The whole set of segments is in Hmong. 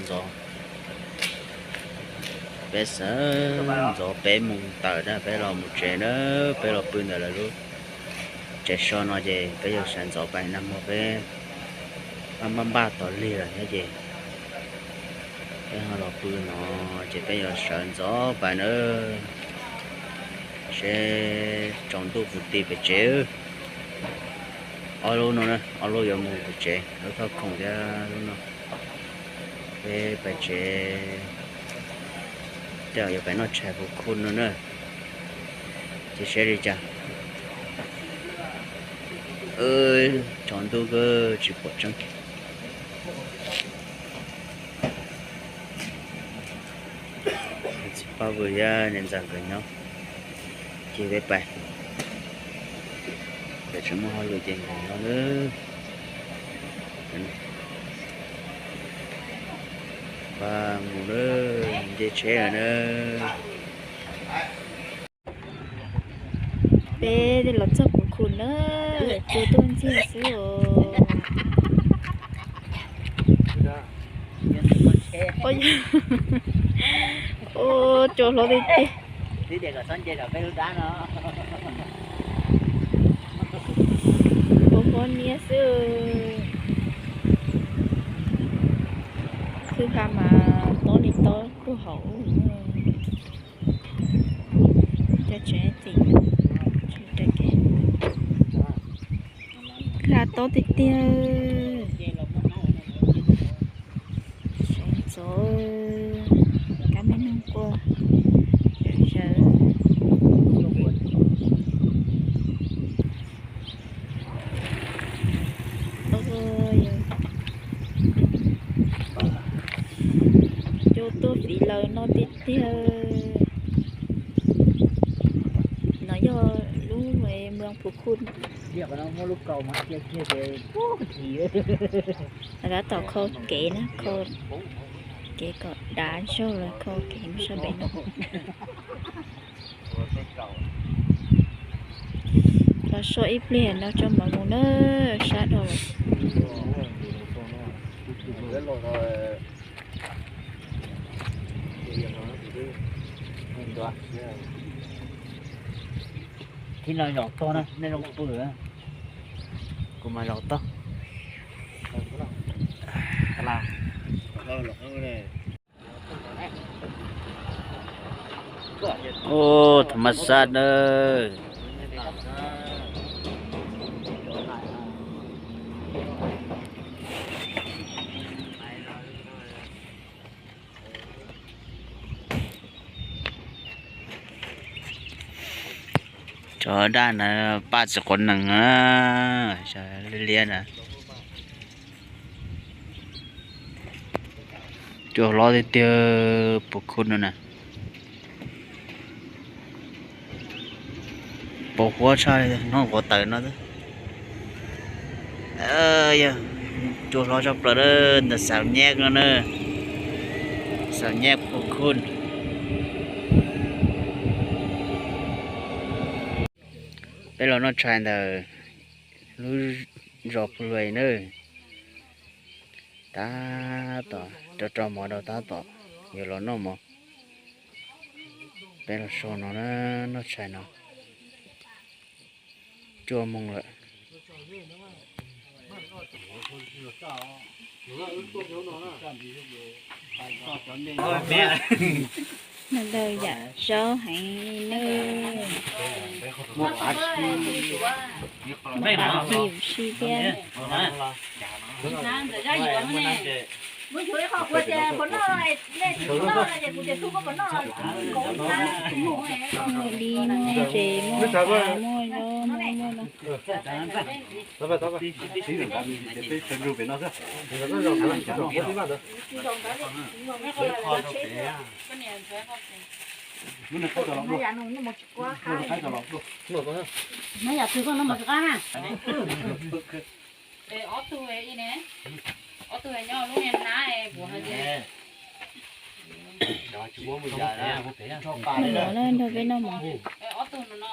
Ntxov, peb sawv ntxov peb moos tawm na peb los mus tsev na, peb los pw ntawm lawv lub tsev so no ces peb yuav sawv ntxov pais nag hmo peb npaj npaj npaj tos lig lawm thiab ces peb ho los pw no ces peb yuav sawv ntxov pais na seb tsaus ntuj puas ti pem tsev. Ob lub no na, ob lub yuav mus pem tsev, lub thoj khoom thiab lub no. Peb pais tsev, tej zaum yuav pais noj tshais puv khuj no na, ces seb li cas. Tsaus ntuj kawg tsis pom tseeb. Txiv Paj Vwm thiab niam ntxawm nkawd nyob, ces peb pais, nkawd tsis muaj hauj lwm ces nkawd nyob na. Pab mus na, nce tsheb lawm na. Peb los txog puv khuj na, cua tuaj ntxiag xwb os. Ua cua hlob tiag tiag. Cua hlob niab xwb. Khwb ha mas tob li tob puag hauv. Cov tsev txim, khwb ha tob tiag tiag. Sawv ntxov, kab me noog quaj, sawv. Cua tuaj fiv lawm no tiag tiag. No yog lub moos Phuv Khum. Tab tom kho kev na, kho kev kom dav zog lawm, kho kev mus sab pem no. Los so ib pliag no tso mov mus na, sab dhau lawm. Thib no zaum tog na, nej zoo pw. Kuv mas zaum tog. Ub, tham mas xaj na. Cov daj na, paj tsis quav nees na, liab liab na. Cua hlob tiag tiag, Phuv Khum no na. Pos huab tshaj li hnub quav taws no. Yog cua hlob tshaj plaws na, ntawm Xaus Nyab no na, Xaus Nyab Phuv Khum. Peb los noj tshais ntawm lub zos Phu Luais na. Tab tom rau rau mov rau tab tom yuav los noj mov. Peb los so no na, noj tshais no. Cuaj moos lawm. Noj daws yam zaub heev nawb. Ntxim siab thiab. Muaj dib, muaj ntses, muaj xav, muaj zaub, muaj muaj no. Ob tug nyob lub niag hnab kuv hais tias. Nrog peb noj mov. Ob tug no no.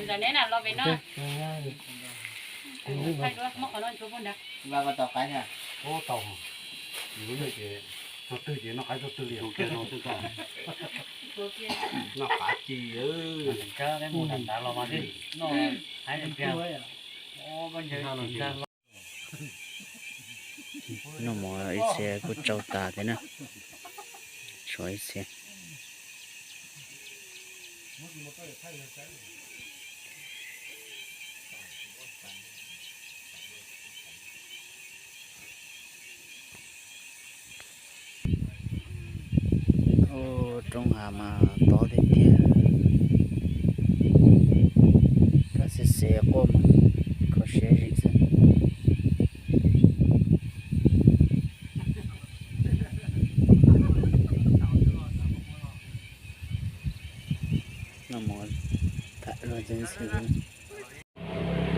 Ntawm neb na los pem no. Tau, tau twg ces noj qab tau twg li. Noj qab ci. Noj mov ib txhia kuj tsau tas thiab na, tshuav ib txhia. Ub, roob hav mas tob tiag tiag. Kab xis xis quaj mus kho siab zim xwb.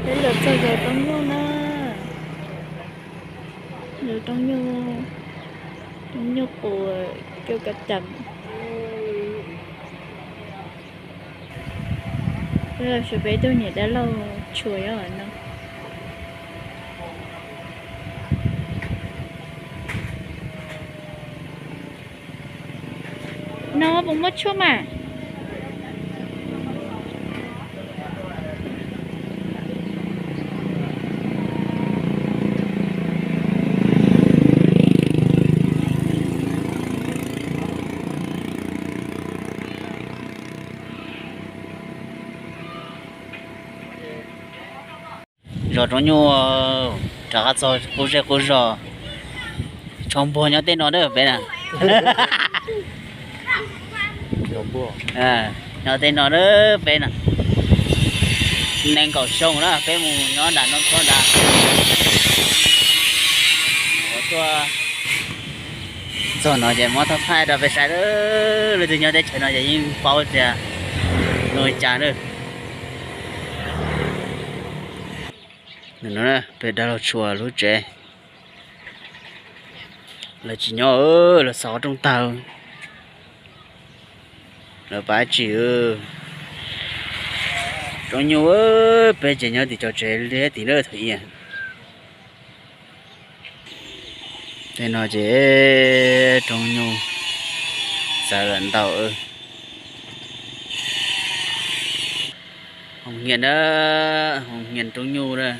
Peb los txog zos Roob Nyuj na, zos Roob Nyuj, Roob Nyuj Qus, Cauj Kav Cees. Peb los xyuas peb tug niam dab laug tshuaj nyob no. No puas muaj tshuaj mas? Zos Roob Nyuj, rov qab txog qub zej qub zos. Tsho npuag nyob tej no na peb na. Nyob tej no na peb na. Nees nkaum xyoo na peb mus nyob nram no txog nrad. Tuaj txog no ces muab thaj thaij rau peb saib, leej twg nyob teb chaws no ces yeej paub tias zoo li cas na. No peb dab laug tshuaj lub tsev, lawv tsis nyob, lawv xov rooj tag, lawv pab tsis. Roob Nyuj, peb ces nyob tim cov tsev liab tim lawm thaum ub. Tej no ces Roob Nyuj txawv lawm ntau. Hoos Nyias na, Hoos Nyias Roob Nyuj na.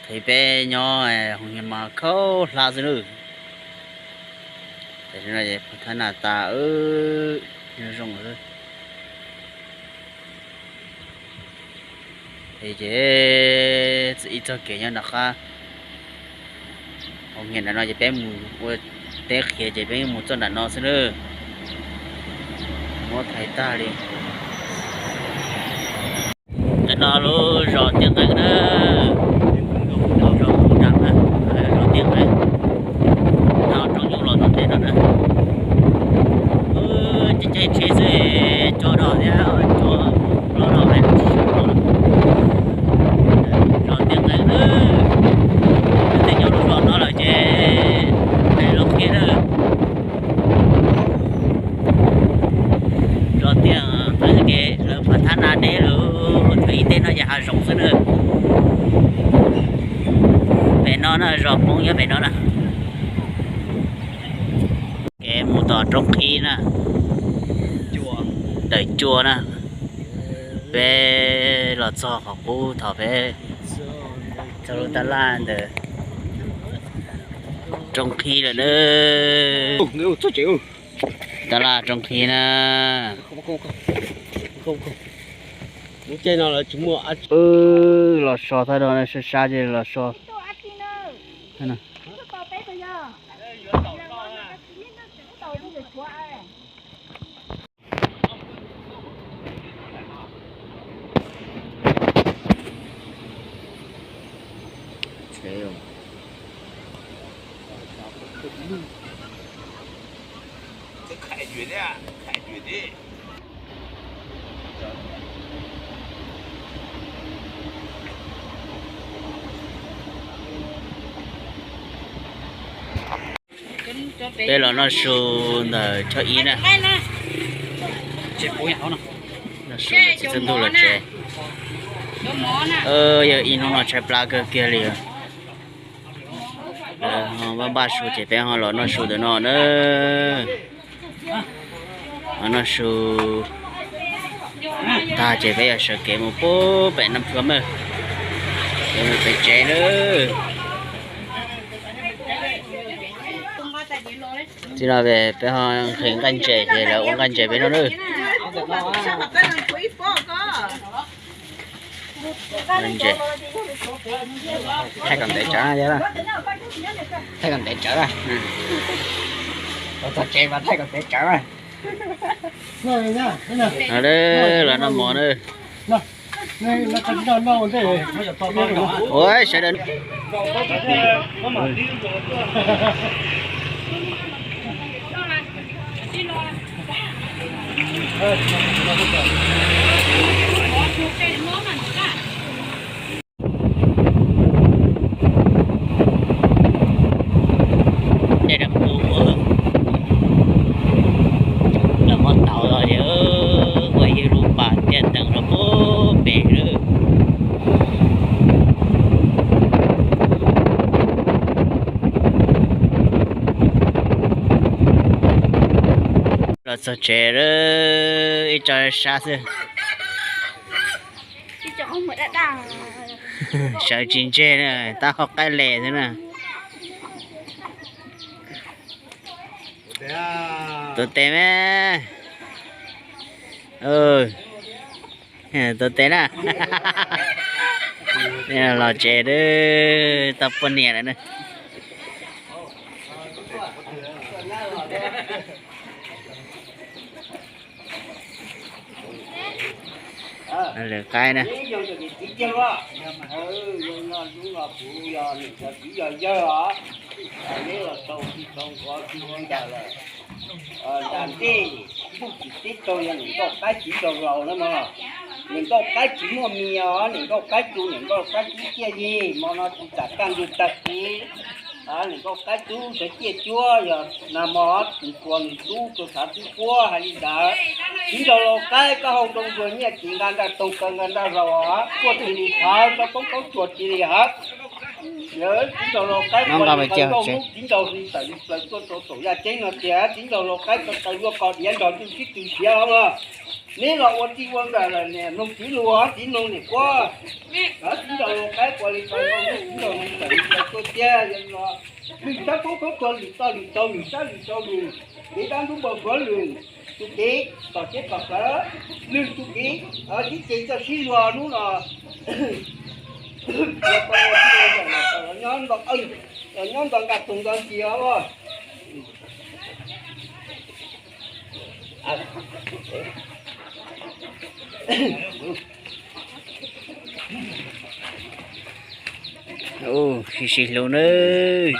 Thaum peb nyob Hoos Nyias mas khaub hlab xwb lawm. Tam sim no ces thab nas tas, nyob zoo xwb. Ces txawm ib txoj kev nyob nram qab Hoos Nyias nram no ces peb mus ua teb qhiav ces peb mus txoj nram no xwb na. Muab thaiv tag li. Ntawm no lub zos Tiaj Nqeeb na, zos Pub Nram na, zos Tiaj Nqeeb, no Roob Nyuj los tom ntej no na. Ces caij tsheb xwb, tso rau thiab tso los no hais tsis tshua tau lawm. Zos Tiaj Nqeeb na, leej twg nyob lub zos no lawm ces hais los qhia na. Zos Tiaj Nqeeb ces lawv phav thab nas deb lawm, thaum ub tej no ces hav zoov xwb na. Pem no na, zos Poob nyob pem no na. Kev mus tom Roob Qhib na, Dawm Cua na. Peb los txog qhov qub thaum peb txog lub tab laj ntawm Roob Qhib lawm na. Tab laj Roob Qhib na. Los so thaj no sab sab ces los so. Peb los noj su ntawm Choj Ib na. Noj su ntawm txiv Txawj Ntug lawv tsev. Yog ib hnub no tshaib plab kawg kiag li. Lawv ho npaj npaj su ces peb ho los noj su ntawm no na. Ho noj su tag ces peb yuav sawv kev mus pub pem Nam Thuam, pem tsev na. Txij no peb ho nqhis nqaij ntses ces lawv ua nqaij ntses peb noj na. Thaij kom ntev tsawv, thaij kom ntev tsawv, thaij kom ntev tsawv. Los noj mov na. Ua sawv daws. Dej dab qus, lawv muab tauv los ces ua ib lub pas tiaj teev rau pub pem lawm. Los txog tsev lawm, ib tsob sab xwb. Sawv tsis ntseg na, tab hauv qaib les xwb na. Tus tes me. Tus tes na. Los tsev, tau poj niam lawm na. Lwm qaib na. Neb los tau tsis tau nqov tsis ua ntas lawm. Nram ntej ntuj tsis teb tau yog niam nkauj qaib txiv nraug laus na mog. Niam nkauj qaib tsis muaj mis os, niam nkauj qaib tu niam nkauj qaib tub ciaj yig, hmo no tsis txawm kaj ntug tag kis. Niam nkauj qaib tub sawv ciaj cuab yog nag hmo tsis txuas nws tub rau xav tub puab hais li ntawd. Txiv nraug laus qaib koj hau rau ntuag nyiaj txiv nqa nraj toog kaw nqa nraj zaus os, tuaj cia li thawv tsob poob kaub tsuag cia li hawv. Txiv nraug laus qaib ua li qee nkauj hnub txiv nraug hli tawm li plaws tuaj rau saum yaj ceeb no tias txiv nraug laus qaib ko taw luaj ko diav nrog ntuj sib tw siav os. Neb los ua txij ua nkawm lawm niam mloog txiv lus, txiv mloog niam quab. Txiv nraug laus qaib ua li qee nkauj hnub txiv nraug hli tawm li plaws tuaj tiag no. Lwm sab poob kaub tsuag lwm toj lwm tau lwm sab lwm rau lwm, kev dab ntub npau suav lwm, tus kev tom teb tom plawv lwm tus kev, sib ceg coj sib luag hnub no. Nyob nto nqa tug nqa ntsia os. Sib sib hlub nawb.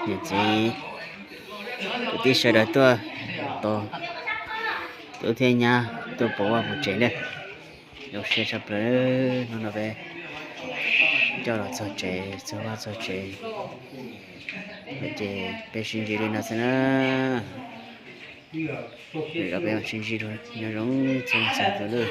Niam txiv kwv tij sawv daws tuaj tos tub thiab nyab tuaj pov vaj pov tsev na. Zoo siab tshaj plaws, hnub no peb coj los txog tsev txog vaj txog tsev, ces peb sib ntsib li no xwb na. Peb sib ntsib dua, nyob zoo txhua leej txhua tus nawb.